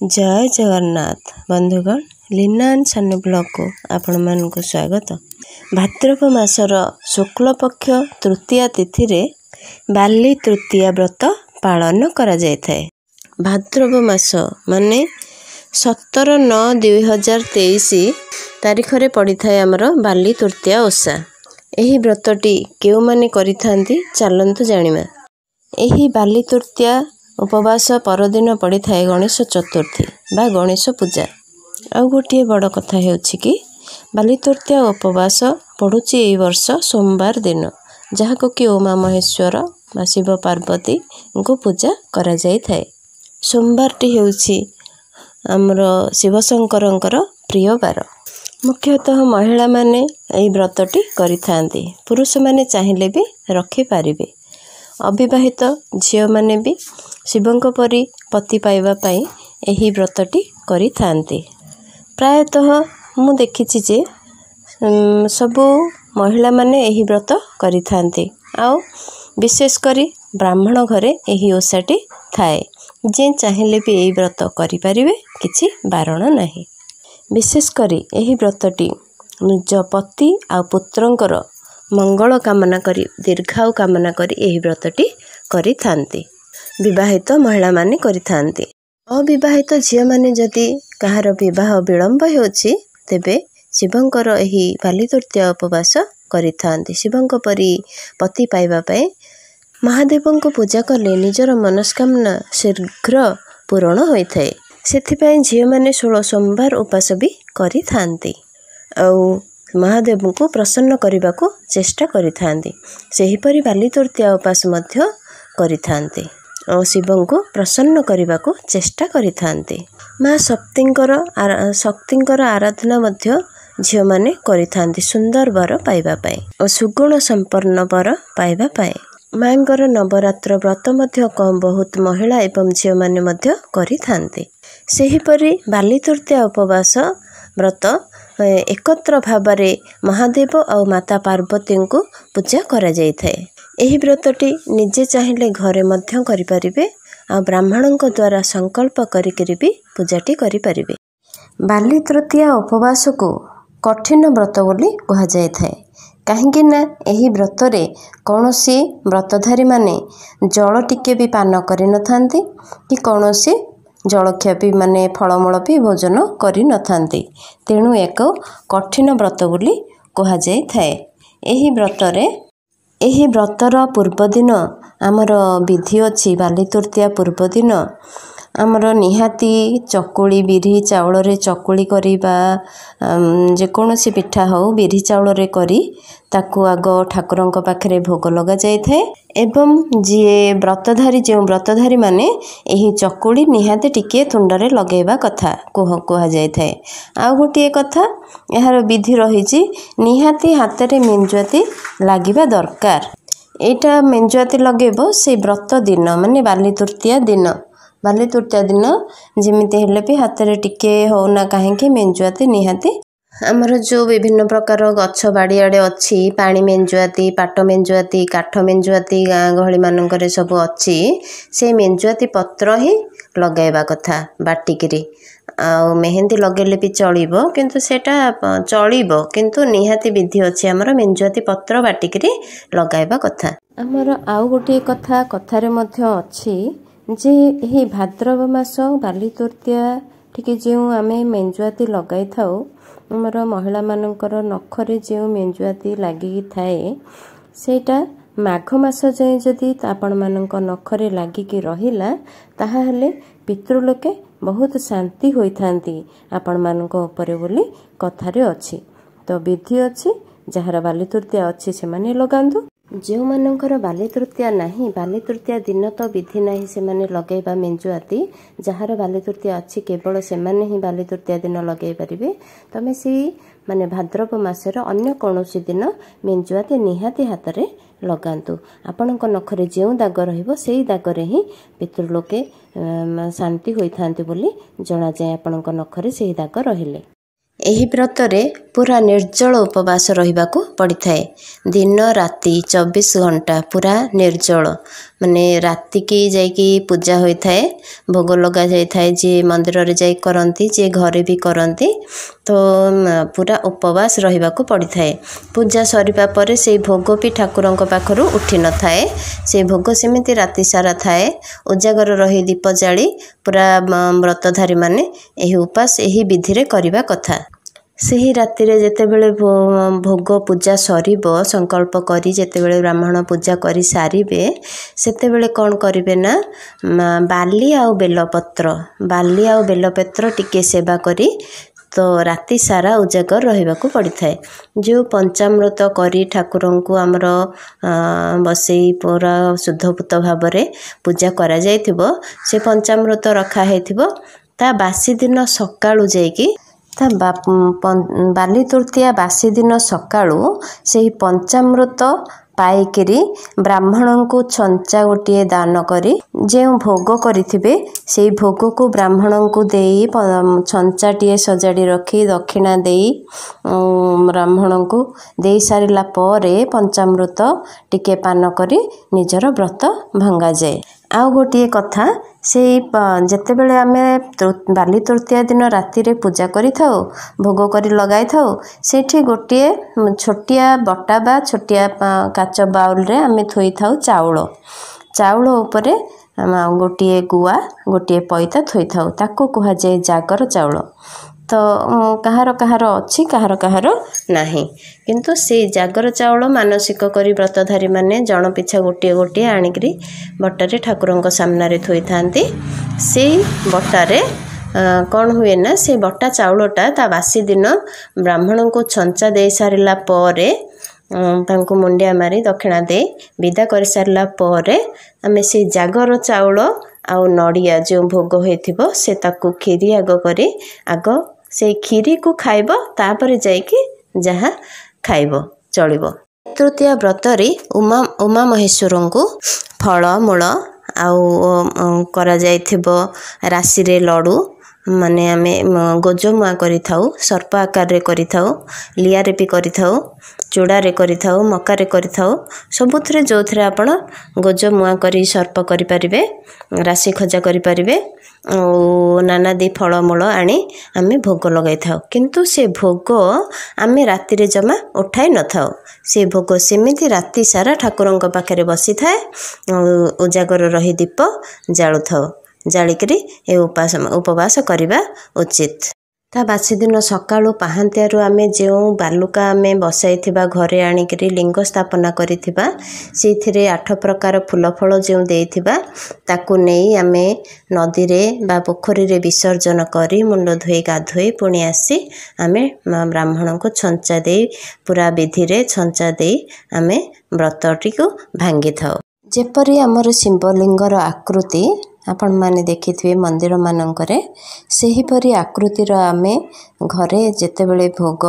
ଜୟ ଜଗନ୍ନାଥ ବନ୍ଧୁଗଣ, ଲୀନା ଆଣ୍ଡ ସାନୁ ବ୍ଲଗକୁ ଆପଣମାନଙ୍କୁ ସ୍ୱାଗତ। ଭାଦ୍ରବ ମାସର ଶୁକ୍ଳପକ୍ଷ ତୃତୀୟା ତିଥିରେ ବାଲି ତୃତୀୟା ବ୍ରତ ପାଳନ କରାଯାଇଥାଏ। ଭାଦ୍ରବ ମାସ ମାନେ 17/9/2023 ତାରିଖରେ ପଡ଼ିଥାଏ ଆମର ବାଲି ତୃତୀୟା ଓଷା। ଏହି ବ୍ରତଟି କେଉଁମାନେ କରିଥାନ୍ତି, ଚାଲନ୍ତୁ ଜାଣିବା। ଏହି ବାଲି ତୃତୀୟା ଉପବାସ ପରଦିନ ପଡ଼ିଥାଏ ଗଣେଶ ଚତୁର୍ଥୀ ବା ଗଣେଶ ପୂଜା। ଆଉ ଗୋଟିଏ ବଡ଼ କଥା ହେଉଛି କି ବାଲି ତୃତୀୟା ଉପବାସ ପଡ଼ୁଛି ଏଇ ବର୍ଷ ସୋମବାର ଦିନ, ଯାହାକୁ କି ଉମା ମହେଶ୍ୱର ବା ଶିବ ପାର୍ବତୀଙ୍କୁ ପୂଜା କରାଯାଇଥାଏ। ସୋମବାରଟି ହେଉଛି ଆମର ଶିବଶଙ୍କରଙ୍କର ପ୍ରିୟ ବାର। ମୁଖ୍ୟତଃ ମହିଳାମାନେ ଏହି ବ୍ରତଟି କରିଥାନ୍ତି, ପୁରୁଷମାନେ ଚାହିଁଲେ ବି ରଖିପାରିବେ। ଅବିବାହିତ ଝିଅମାନେ ବି ଶିବଙ୍କ ପରି ପତି ପାଇବା ପାଇଁ ଏହି ବ୍ରତଟି କରିଥାନ୍ତି। ପ୍ରାୟତଃ ମୁଁ ଦେଖିଛି ଯେ ସବୁ ମହିଳାମାନେ ଏହି ବ୍ରତ କରିଥାନ୍ତି, ଆଉ ବିଶେଷ କରି ବ୍ରାହ୍ମଣ ଘରେ ଏହି ଓଷାଟି ଥାଏ। ଯିଏ ଚାହିଁଲେ ବି ଏହି ବ୍ରତ କରିପାରିବେ, କିଛି ବାରଣ ନାହିଁ। ବିଶେଷ କରି ଏହି ବ୍ରତଟି ନିଜ ପତି ଆଉ ପୁତ୍ରଙ୍କର ମଙ୍ଗଳ କାମନା କରି, ଦୀର୍ଘାୟୁ କାମନା କରି ଏହି ବ୍ରତଟି କରିଥାନ୍ତି। ବିବାହିତ ମହିଳାମାନେ କରିଥାନ୍ତି। ଅବିବାହିତ ଝିଅମାନେ ଯଦି କାହାର ବିବାହ ବିଳମ୍ବ ହେଉଛି, ତେବେ ଶିବଙ୍କର ଏହି ବାଲି ତୃତୀୟା ଉପବାସ କରିଥାନ୍ତି ଶିବଙ୍କ ପରି ପତି ପାଇବା ପାଇଁ। ମହାଦେବଙ୍କୁ ପୂଜା କଲେ ନିଜର ମନସ୍କାମନା ଶୀଘ୍ର ପୂରଣ ହୋଇଥାଏ, ସେଥିପାଇଁ ଝିଅମାନେ 16 ସୋମବାର ଉପାସ ବି କରିଥାନ୍ତି ଆଉ ମହାଦେବଙ୍କୁ ପ୍ରସନ୍ନ କରିବାକୁ ଚେଷ୍ଟା କରିଥାନ୍ତି। ସେହିପରି ବାଲି ତୃତୀୟା ଉପାସ ମଧ୍ୟ କରିଥାନ୍ତି ଆଉ ଶିବଙ୍କୁ ପ୍ରସନ୍ନ କରିବାକୁ ଚେଷ୍ଟା କରିଥାନ୍ତି। ମା ଶକ୍ତିଙ୍କର ଆରାଧନା ମଧ୍ୟ ଝିଅମାନେ କରିଥାନ୍ତି ସୁନ୍ଦର ବର ପାଇବା ପାଇଁ ଓ ସୁଗୁଣ ସମ୍ପନ୍ନ ବର ପାଇବା ପାଇଁ। ମାଙ୍କର ନବରାତ୍ର ବ୍ରତ ମଧ୍ୟ କମ୍ ବହୁତ ମହିଳା ଏବଂ ଝିଅମାନେ ମଧ୍ୟ କରିଥାନ୍ତି। ସେହିପରି ବାଲି ତୃତୀୟା ଉପବାସ ବ୍ରତ ଏକତ୍ର ଭାବରେ ମହାଦେବ ଆଉ ମାତା ପାର୍ବତୀଙ୍କୁ ପୂଜା କରାଯାଇଥାଏ। ଏହି ବ୍ରତଟି ନିଜେ ଚାହିଁଲେ ଘରେ ମଧ୍ୟ କରିପାରିବେ, ଆଉ ବ୍ରାହ୍ମଣଙ୍କ ଦ୍ୱାରା ସଂକଳ୍ପ କରିକିରି ବି ପୂଜାଟି କରିପାରିବେ। ବାଲି ତୃତୀୟା ଉପବାସକୁ କଠିନ ବ୍ରତ ବୋଲି କୁହାଯାଇଥାଏ, କାହିଁକି ନା ଏହି ବ୍ରତରେ କୌଣସି ବ୍ରତଧାରୀମାନେ ଜଳ ଟିକେ ବି ପାନ କରିନଥାନ୍ତି କି କୌଣସି ଜଳଖିଆ ବି, ମାନେ ଫଳମୂଳ ବି ଭୋଜନ କରିନଥାନ୍ତି। ତେଣୁ ଏକ କଠିନ ବ୍ରତ ବୋଲି କୁହାଯାଇଥାଏ। ଏହି ବ୍ରତରେ, ଏହି ବ୍ରତର ପୂର୍ବଦିନ ଆମର ବିଧି ଅଛି। ବାଲି ତୃତୀୟା ପୂର୍ବଦିନ ଆମର ନିହାତି ଚକୁଳି, ବିରି ଚାଉଳରେ ଚକୁଳି କରିବା, ଯେକୌଣସି ପିଠା ହେଉ ବିରି ଚାଉଳରେ କରି ତାକୁ ଆଗ ଠାକୁରଙ୍କ ପାଖରେ ଭୋଗ ଲଗାଯାଇଥାଏ, ଏବଂ ଯିଏ ବ୍ରତଧାରୀ, ଯେଉଁ ବ୍ରତଧାରୀମାନେ ଏହି ଚକୁଳି ନିହାତି ଟିକିଏ ତୁଣ୍ଡରେ ଲଗାଇବା କଥା କୁହାଯାଇଥାଏ। ଆଉ ଗୋଟିଏ କଥା, ଏହାର ବିଧି ରହିଛି, ନିହାତି ହାତରେ ମେଞ୍ଜୁଆତି ଲାଗିବା ଦରକାର। ଏଇଟା ମେଞ୍ଜୁଆତି ଲଗାଇବ ସେଇ ବ୍ରତ ଦିନ, ମାନେ ବାଲି ତୃତୀୟା ଦିନ। ବାଲି ତୃତୀୟା ଦିନ ଯେମିତି ହେଲେ ବି ହାତରେ ଟିକେ ହେଉନା କାହିଁକି ମେଞ୍ଜୁଆତି ନିହାତି। ଆମର ଯେଉଁ ବିଭିନ୍ନ ପ୍ରକାର ଗଛ ବାଡ଼ିଆଡ଼େ ଅଛି, ପାଣି ମେଞ୍ଜୁଆତି, ପାଟ ମେଞ୍ଜୁଆତି, କାଠ ମେଞ୍ଜୁଆତି, ଗାଁ ଗହଳିମାନଙ୍କରେ ସବୁ ଅଛି, ସେଇ ମେଞ୍ଜୁଆତି ପତ୍ର ହିଁ ଲଗାଇବା କଥା ବାଟିକିରି। ଆଉ ମେହେନ୍ଦି ଲଗାଇଲେ ବି ଚଳିବ, କିନ୍ତୁ ସେଇଟା ଚଳିବ, କିନ୍ତୁ ନିହାତି ବିଧି ଅଛି ଆମର ମେଞ୍ଜୁଆତି ପତ୍ର ବାଟିକିରି ଲଗାଇବା କଥା। ଆମର ଆଉ ଗୋଟିଏ କଥା କଥାରେ ମଧ୍ୟ ଅଛି ଯେ ଏହି ଭାଦ୍ରବ ମାସ ବାଲି ତୃତୀୟା ଟିକେ ଯେଉଁ ଆମେ ମେଞ୍ଜୁଆତି ଲଗାଇଥାଉ, ଆମର ମହିଳାମାନଙ୍କର ନଖରେ ଯେଉଁ ମେଞ୍ଜୁଆତି ଲାଗିକି ଥାଏ, ସେଇଟା ମାଘ ମାସ ଯାଏଁ ଯଦି ଆପଣମାନଙ୍କ ନଖରେ ଲାଗିକି ରହିଲା, ତାହାହେଲେ ପିତୃଲୋକେ ବହୁତ ଶାନ୍ତି ହୋଇଥାନ୍ତି ଆପଣମାନଙ୍କ ଉପରେ ବୋଲି କଥାରେ ଅଛି। ତ ବିଧି ଅଛି, ଯାହାର ବାଲି ତୃତୀୟା ଅଛି ସେମାନେ ଲଗାନ୍ତୁ। ଯେଉଁମାନଙ୍କର ବାଲି ତୃତୀୟା ନାହିଁ, ବାଲି ତୃତୀୟା ଦିନ ତ ବିଧି ନାହିଁ ସେମାନେ ଲଗାଇବା ମେଞ୍ଜୁଆତି। ଯାହାର ବାଲି ତୃତୀୟା ଅଛି କେବଳ ସେମାନେ ହିଁ ବାଲି ତୃତୀୟା ଦିନ ଲଗାଇ ପାରିବେ। ତମେ ସେଇ ମାନେ ଭାଦ୍ରବ ମାସର ଅନ୍ୟ କୌଣସି ଦିନ ମେଞ୍ଜୁଆତି ନିହାତି ହାତରେ ଲଗାନ୍ତୁ। ଆପଣଙ୍କ ନଖରେ ଯେଉଁ ଦାଗ ରହିବ, ସେଇ ଦାଗରେ ହିଁ ପିତୃଲୋକେ ଶାନ୍ତି ହୋଇଥାନ୍ତି ବୋଲି ଜଣାଯାଏ, ଆପଣଙ୍କ ନଖରେ ସେହି ଦାଗ ରହିଲେ। ଏହି ବ୍ରତରେ ପୁରା ନିର୍ଜଳ ଉପବାସ ରହିବାକୁ ପଡ଼ିଥାଏ, ଦିନ ରାତି 24 ଘଣ୍ଟା ପୁରା ନିର୍ଜଳ। ମାନେ ରାତିକି ଯାଇକି ପୂଜା ହୋଇଥାଏ, ଭୋଗ ଲଗାଯାଇଥାଏ। ଯିଏ ମନ୍ଦିରରେ ଯାଇ କରନ୍ତି, ଯିଏ ଘରେ ବି କରନ୍ତି, ତ ପୁରା ଉପବାସ ରହିବାକୁ ପଡ଼ିଥାଏ। ପୂଜା ସରିବା ପରେ ସେଇ ଭୋଗ ବି ଠାକୁରଙ୍କ ପାଖରୁ ଉଠିନଥାଏ, ସେ ଭୋଗ ସେମିତି ରାତି ସାରା ଥାଏ। ଉଜାଗର ରହି ଦୀପ ଜାଳି ପୁରା ବ୍ରତଧାରୀମାନେ ଏହି ଉପାସ ଏହି ବିଧିରେ କରିବା କଥା। ସେହି ରାତିରେ ଯେତେବେଳେ ଭୋଗ ପୂଜା ସରିବ, ସଂକଳ୍ପ କରି ଯେତେବେଳେ ବ୍ରାହ୍ମଣ ପୂଜା କରିସାରିବେ, ସେତେବେଳେ କ'ଣ କରିବେ ନା ବାଲି ଆଉ ବେଲପତ୍ର, ବାଲି ଆଉ ବେଲପତ୍ର ଟିକେ ସେବା କରି ତ ରାତି ସାରା ଉଜାଗର ରହିବାକୁ ପଡ଼ିଥାଏ। ଯେଉଁ ପଞ୍ଚାମୃତ କରି ଠାକୁରଙ୍କୁ ଆମର ବସେଇ ପୁରା ଶୁଦ୍ଧପୂତ ଭାବରେ ପୂଜା କରାଯାଇଥିବ, ସେ ପଞ୍ଚାମୃତ ରଖା ହେଇଥିବ। ତା ବାସି ଦିନ ସକାଳୁ ଯାଇକି, ତା ବାଲି ତୃତୀୟା ବାସି ଦିନ ସକାଳୁ ସେହି ପଞ୍ଚାମୃତ ପାଇକିରି ବ୍ରାହ୍ମଣଙ୍କୁ ଛଞ୍ଚା ଗୋଟିଏ ଦାନ କରି, ଯେଉଁ ଭୋଗ କରିଥିବେ ସେଇ ଭୋଗକୁ ବ୍ରାହ୍ମଣଙ୍କୁ ଦେଇ, ଛଞ୍ଚାଟିଏ ସଜାଡ଼ି ରଖି ଦକ୍ଷିଣା ଦେଇ ବ୍ରାହ୍ମଣଙ୍କୁ ଦେଇ ସାରିଲା ପରେ ପଞ୍ଚାମୃତ ଟିକେ ପାନ କରି ନିଜର ବ୍ରତ ଭଙ୍ଗାଯାଏ। ଆଉ ଗୋଟିଏ କଥା, ସେଇ ଯେତେବେଳେ ଆମେ ବାଲି ତୃତୀୟା ଦିନ ରାତିରେ ପୂଜା କରିଥାଉ, ଭୋଗ କରି ଲଗାଇଥାଉ, ସେଇଠି ଗୋଟିଏ ଛୋଟିଆ ବଟା ବା ଛୋଟିଆ କାଚ ବାଉଲରେ ଆମେ ଥୋଇଥାଉ ଚାଉଳ। ଚାଉଳ ଉପରେ ଗୋଟିଏ ଗୁଆ, ଗୋଟିଏ ପଇତା ଥୋଇଥାଉ, ତାକୁ କୁହାଯାଏ ଜାଗର ଚାଉଳ। ତ କାହାର କାହାର ଅଛି, କାହାର କାହାର ନାହିଁ, କିନ୍ତୁ ସେଇ ଜାଗର ଚାଉଳ ମାନସିକ କରି ବ୍ରତଧାରୀମାନେ ଜଣ ପିଛା ଗୋଟିଏ ଗୋଟିଏ ଆଣିକିରି ବଟାରେ ଠାକୁରଙ୍କ ସାମ୍ନାରେ ଥୋଇଥାନ୍ତି। ସେଇ ବଟାରେ କ'ଣ ହୁଏ ନା ସେ ବଟା ଚାଉଳଟା ତା ବାସି ଦିନ ବ୍ରାହ୍ମଣଙ୍କୁ ଛଞ୍ଚା ଦେଇ ସାରିଲା ପରେ, ତାଙ୍କୁ ମୁଣ୍ଡିଆ ମାରି ଦକ୍ଷିଣା ଦେଇ ବିଦା କରିସାରିଲା ପରେ, ଆମେ ସେଇ ଜାଗର ଚାଉଳ ଆଉ ନଡ଼ିଆ ଯେଉଁ ଭୋଗ ହୋଇଥିବ ସେ ତାକୁ କ୍ଷୀରି ଆଗ କରି ଆଗ ସେଇ କ୍ଷୀରିକୁ ଖାଇବ, ତାପରେ ଯାଇକି ଯାହା ଖାଇବ ଚଳିବ। ତୃତୀୟା ବ୍ରତରେ ଉମା ଉମା ମହେଶ୍ୱରଙ୍କୁ ଫଳମୂଳ ଆଉ କରାଯାଇଥିବ ରାଶିରେ ଲଡ଼ୁ, ମାନେ ଆମେ ଗୋଜମୁଆଁ କରିଥାଉ, ସର୍ପ ଆକାରରେ କରିଥାଉ, ଲିଆରେ ବି କରିଥାଉ, ଚୂଡ଼ାରେ କରିଥାଉ, ମକାରେ କରିଥାଉ, ସବୁଥିରେ ଯେଉଁଥିରେ ଆପଣ ଗୋଜମୁଆଁ କରି ସର୍ପ କରିପାରିବେ, ରାଶି ଖଜା କରିପାରିବେ, ଆଉ ନାନାଦି ଫଳମୂଳ ଆଣି ଆମେ ଭୋଗ ଲଗାଇଥାଉ। କିନ୍ତୁ ସେ ଭୋଗ ଆମେ ରାତିରେ ଜମା ଉଠାଇ ନଥାଉ। ସେ ଭୋଗ ସେମିତି ରାତି ସାରା ଠାକୁରଙ୍କ ପାଖରେ ବସିଥାଏ ଆଉ ଉଜାଗର ରହି ଦୀପ ଜାଳୁଥାଉ, ଜାଳିକରି ଏ ଉପବାସ କରିବା ଉଚିତ। ତା ବାସିଦିନ ସକାଳୁ ପାହାନ୍ତିଆରୁ ଆମେ ଯେଉଁ ବାଲୁକା ଆମେ ବସାଇଥିବା, ଘରେ ଆଣିକରି ଲିଙ୍ଗ ସ୍ଥାପନା କରିଥିବା, ସେଇଥିରେ 8 ପ୍ରକାର ଫୁଲ ଫଳ ଯେଉଁ ଦେଇଥିବା, ତାକୁ ନେଇ ଆମେ ନଦୀରେ ବା ପୋଖରୀରେ ବିସର୍ଜନ କରି ମୁଣ୍ଡ ଧୋଇ ଗାଧୋଇ ପୁଣି ଆସି ଆମେ ବ୍ରାହ୍ମଣଙ୍କୁ ଛଞ୍ଚା ଦେଇ, ପୁରା ବିଧିରେ ଛଞ୍ଚା ଦେଇ ଆମେ ବ୍ରତଟିକୁ ଭାଙ୍ଗିଥାଉ। ଯେପରି ଆମର ଶିବଲିଙ୍ଗର ଆକୃତି ଆପଣମାନେ ଦେଖିଥିବେ ମନ୍ଦିରମାନଙ୍କରେ, ସେହିପରି ଆକୃତିର ଆମେ ଘରେ ଯେତେବେଳେ ଭୋଗ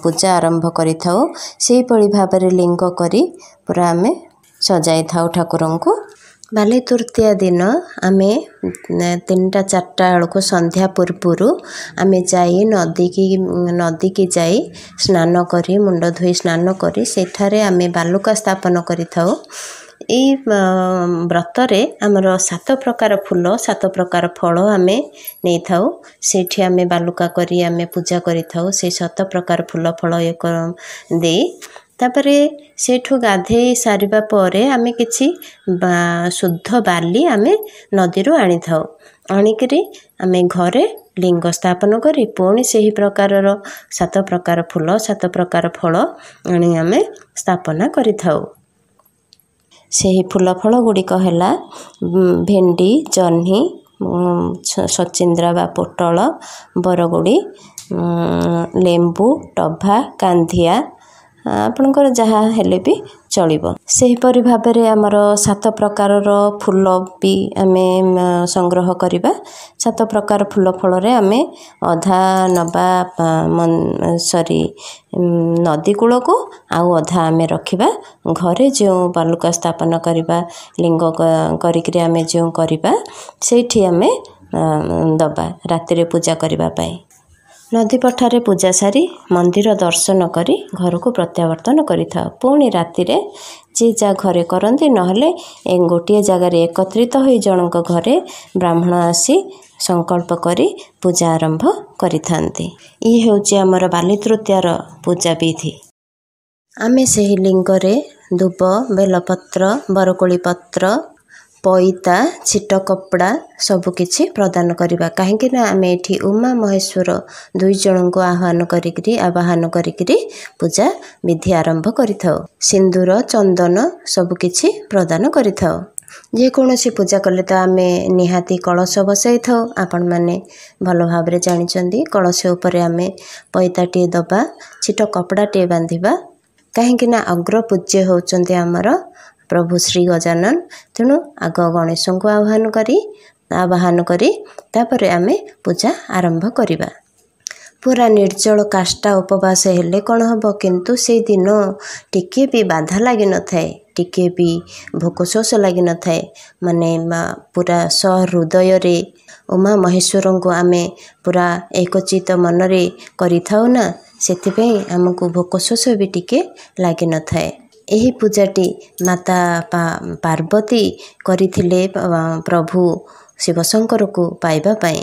ପୂଜା ଆରମ୍ଭ କରିଥାଉ, ସେହିପରି ଭାବରେ ଲିଙ୍ଗ କରି ପୁରା ଆମେ ସଜାଇଥାଉ ଠାକୁରଙ୍କୁ। ବାଲି ତୃତୀୟା ଦିନ ଆମେ 3ଟା 4ଟା ବେଳକୁ ସନ୍ଧ୍ୟା ପୂର୍ବରୁ ଆମେ ଯାଇ ନଦୀକି ଯାଇ ସ୍ନାନ କରି, ମୁଣ୍ଡ ଧୋଇ ସ୍ନାନ କରି ସେଠାରେ ଆମେ ବାଲୁକା ସ୍ଥାପନ କରିଥାଉ। ଏଇ ବ୍ରତରେ ଆମର 7 ପ୍ରକାର ଫୁଲ, 7 ପ୍ରକାର ଫଳ ଆମେ ନେଇଥାଉ। ସେଇଠି ଆମେ ବାଲୁକା କରି ଆମେ ପୂଜା କରିଥାଉ ସେଇ 7 ପ୍ରକାର ଫୁଲ ଫଳ ଦେଇ। ତାପରେ ସେଇଠୁ ଗାଧେଇ ସାରିବା ପରେ ଆମେ କିଛି ଶୁଦ୍ଧ ବାଲି ଆମେ ନଦୀରୁ ଆଣିଥାଉ। ଆଣିକରି ଆମେ ଘରେ ଲିଙ୍ଗ ସ୍ଥାପନ କରି ପୁଣି ସେହି ପ୍ରକାରର 7 ପ୍ରକାର ଫୁଲ, 7 ପ୍ରକାର ଫଳ ଆଣି ଆମେ ସ୍ଥାପନା କରିଥାଉ। ସେହି ଫୁଲ ଫଳ ଗୁଡ଼ିକ ହେଲା ଭେଣ୍ଡି, ଜହ୍ନି, ସଚିନ୍ଦ୍ରା ବା ପୋଟଳ, ବରଗୁଡ଼ି, ଲେମ୍ବୁ, ଟଭା, କାନ୍ଧିଆ, ଆପଣଙ୍କର ଯାହା ହେଲେ ବି ଚଳିବ। ସେହିପରି ଭାବରେ ଆମର 7 ପ୍ରକାରର ଫୁଲ ବି ଆମେ ସଂଗ୍ରହ କରିବା। 7 ପ୍ରକାର ଫୁଲ ଫଳରେ ଆମେ ଅଧା ନେବା ସରି ନଦୀ କୂଳକୁ, ଆଉ ଅଧା ଆମେ ରଖିବା ଘରେ। ଯେଉଁ ବାଲୁକା ସ୍ଥାପନ କରିବା, ଲିଙ୍ଗ କରିକିରି ଆମେ ଯେଉଁ କରିବା, ସେଇଠି ଆମେ ଦେବା ରାତିରେ ପୂଜା କରିବା ପାଇଁ। ନଦୀ ପଠାରେ ପୂଜା ସାରି ମନ୍ଦିର ଦର୍ଶନ କରି ଘରକୁ ପ୍ରତ୍ୟାବର୍ତ୍ତନ କରିଥାଉ। ପୁଣି ରାତିରେ ଯିଏ ଯାହା ଘରେ କରନ୍ତି, ନହେଲେ ଗୋଟିଏ ଜାଗାରେ ଏକତ୍ରିତ ହୋଇ ଜଣଙ୍କ ଘରେ ବ୍ରାହ୍ମଣ ଆସି ସଂକଳ୍ପ କରି ପୂଜା ଆରମ୍ଭ କରିଥାନ୍ତି। ଇଏ ହେଉଛି ଆମର ବାଲି ତୃତୀୟାର ପୂଜା ବିଧି। ଆମେ ସେହି ଲିଙ୍ଗରେ ଦୁବ, ବେଲପତ୍ର, ବରକୋଳି ପତ୍ର, ପଇତା, ଛିଟ କପଡ଼ା ସବୁକିଛି ପ୍ରଦାନ କରିବା, କାହିଁକି ନା ଆମେ ଏଠି ଉମା ମହେଶ୍ୱର ଦୁଇ ଜଣଙ୍କୁ ଆହ୍ୱାନ କରିକିରି, ଆବାହନ କରିକିରି ପୂଜା ବିଧି ଆରମ୍ଭ କରିଥାଉ। ସିନ୍ଦୁର, ଚନ୍ଦନ ସବୁକିଛି ପ୍ରଦାନ କରିଥାଉ। ଯେକୌଣସି ପୂଜା କଲେ ତ ଆମେ ନିହାତି କଳସ ବସାଇଥାଉ। ଆପଣମାନେ ଭଲ ଭାବରେ ଜାଣିଛନ୍ତି, କଳସ ଉପରେ ଆମେ ପଇତାଟିଏ ଦେବା, ଛିଟ କପଡ଼ାଟିଏ ବାନ୍ଧିବା, କାହିଁକି ନା ଅଗ୍ରପୂଜ୍ୟ ହେଉଛନ୍ତି ଆମର ପ୍ରଭୁ ଶ୍ରୀ ଗଜାନନ। ତେଣୁ ଆଗ ଗଣେଶଙ୍କୁ ଆହ୍ୱାନ କରି, ଆବାହନ କରି ତାପରେ ଆମେ ପୂଜା ଆରମ୍ଭ କରିବା। ପୁରା ନିର୍ଜଳ କାଷ୍ଠା ଉପବାସ ହେଲେ କ'ଣ ହେବ, କିନ୍ତୁ ସେଇଦିନ ଟିକିଏ ବି ବାଧା ଲାଗିନଥାଏ, ଟିକିଏ ବି ଭୋକ ଶୋଷ ଲାଗିନଥାଏ। ମାନେ ପୁରା ସହୃଦୟରେ ଉମା ମହେଶ୍ୱରଙ୍କୁ ଆମେ ପୁରା ଏକଚିତ ମନରେ କରିଥାଉ ନା, ସେଥିପାଇଁ ଆମକୁ ଭୋକ ଶୋଷ ବି ଟିକେ ଲାଗିନଥାଏ। ଏହି ପୂଜାଟି ମାତା ପାର୍ବତୀ କରିଥିଲେ ପ୍ରଭୁ ଶିବଶଙ୍କରକୁ ପାଇବା ପାଇଁ।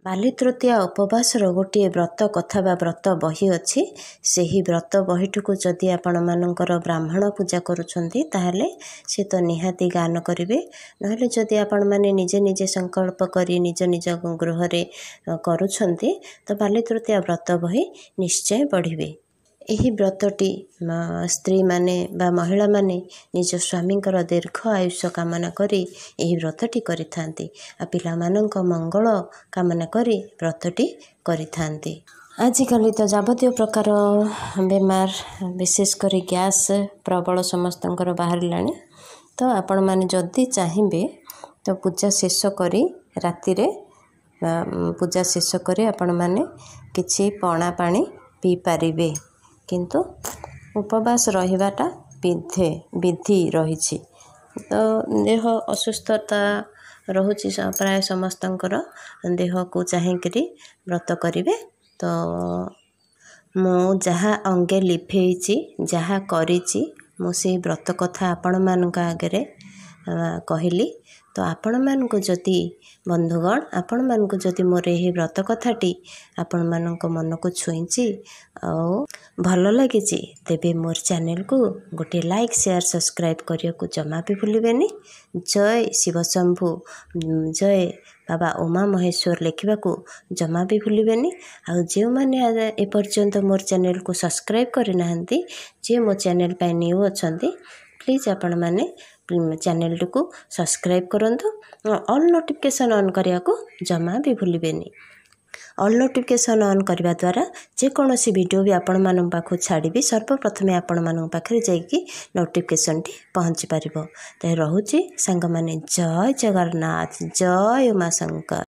ବାଲି ତୃତୀୟା ଉପବାସର ଗୋଟିଏ ବ୍ରତ କଥା ବା ବ୍ରତ ବହି ଅଛି। ସେହି ବ୍ରତ ବହିଟିକୁ ଯଦି ଆପଣମାନଙ୍କର ବ୍ରାହ୍ମଣ ପୂଜା କରୁଛନ୍ତି, ତାହେଲେ ସେ ତ ନିହାତି ଗାନ କରିବେ। ନହେଲେ ଯଦି ଆପଣମାନେ ନିଜେ ନିଜେ ସଂକଳ୍ପ କରି ନିଜ ନିଜ ଗୃହରେ କରୁଛନ୍ତି, ତ ବାଲି ତୃତୀୟା ବ୍ରତ ବହି ନିଶ୍ଚୟ ପଢ଼ିବେ। ଏହି ବ୍ରତଟି ସ୍ତ୍ରୀମାନେ ବା ମହିଳାମାନେ ନିଜ ସ୍ୱାମୀଙ୍କର ଦୀର୍ଘ ଆୟୁଷ କାମନା କରି ଏହି ବ୍ରତଟି କରିଥାନ୍ତି, ଆଉ ପିଲାମାନଙ୍କ ମଙ୍ଗଳ କାମନା କରି ବ୍ରତଟି କରିଥାନ୍ତି। ଆଜିକାଲି ତ ଯାବତୀୟ ପ୍ରକାର ବେମାର, ବିଶେଷ କରି ଗ୍ୟାସ୍ ପ୍ରବଳ ସମସ୍ତଙ୍କର ବାହାରିଲାଣି। ତ ଆପଣମାନେ ଯଦି ଚାହିଁବେ ତ ପୂଜା ଶେଷ କରି, ରାତିରେ ପୂଜା ଶେଷ କରି ଆପଣମାନେ କିଛି ପଣା ପାଣି ପିଇପାରିବେ, କିନ୍ତୁ ଉପବାସ ରହିବାଟା ବିଧି ରହିଛି। ତ ଦେହ ଅସୁସ୍ଥତା ରହୁଛି ପ୍ରାୟ ସମସ୍ତଙ୍କର, ଦେହକୁ ଚାହିଁକିରି ବ୍ରତ କରିବେ। ତ ମୁଁ ଯାହା ଅଙ୍ଗେ ଲିଭେଇଛି, ଯାହା କରିଛି, ମୁଁ ସେଇ ବ୍ରତ କଥା ଆପଣମାନଙ୍କ ଆଗରେ କହିଲି। ତ ଆପଣମାନଙ୍କୁ ଯଦି, ବନ୍ଧୁଗଣ, ଆପଣମାନଙ୍କୁ ଯଦି ମୋର ଏହି ବ୍ରତ କଥାଟି ଆପଣମାନଙ୍କ ମନକୁ ଛୁଇଁଛି ଆଉ ଭଲ ଲାଗିଛି, ତେବେ ମୋର ଚ୍ୟାନେଲକୁ ଗୋଟିଏ ଲାଇକ୍, ସେୟାର, ସବସ୍କ୍ରାଇବ୍ କରିବାକୁ ଜମା ବି ଭୁଲିବେନି। ଜୟ ଶିବଶମ୍ଭୁ, ଜୟ ବାବା ଉମା ମହେଶ୍ୱର ଲେଖିବାକୁ ଜମା ବି ଭୁଲିବେନି। ଆଉ ଯେଉଁମାନେ ଏପର୍ଯ୍ୟନ୍ତ ମୋର ଚ୍ୟାନେଲକୁ ସବସ୍କ୍ରାଇବ୍ କରିନାହାନ୍ତି, ଯିଏ ମୋ ଚ୍ୟାନେଲ ପାଇଁ ନ୍ୟୁ ଅଛନ୍ତି, ପ୍ଲିଜ୍ ଆପଣମାନେ ଚ୍ୟାନେଲଟିକୁ ସବସ୍କ୍ରାଇବ୍ କରନ୍ତୁ। ଅଲ୍ ନୋଟିଫିକେସନ୍ ଅନ୍ କରିବାକୁ ଜମା ବି ଭୁଲିବେନି। ଅଲ୍ ନୋଟିଫିକେସନ୍ ଅନ୍ କରିବା ଦ୍ୱାରା ଯେକୌଣସି ଭିଡ଼ିଓ ବି ଆପଣମାନଙ୍କ ପାଖକୁ ଛାଡ଼ିବି, ସର୍ବପ୍ରଥମେ ଆପଣମାନଙ୍କ ପାଖରେ ଯାଇକି ନୋଟିଫିକେସନ୍ଟି ପହଞ୍ଚି ପାରିବ। ତ ରହୁଛି ସାଙ୍ଗମାନେ, ଜୟ ଜଗନ୍ନାଥ, ଜୟ ଉମାଶଙ୍କର।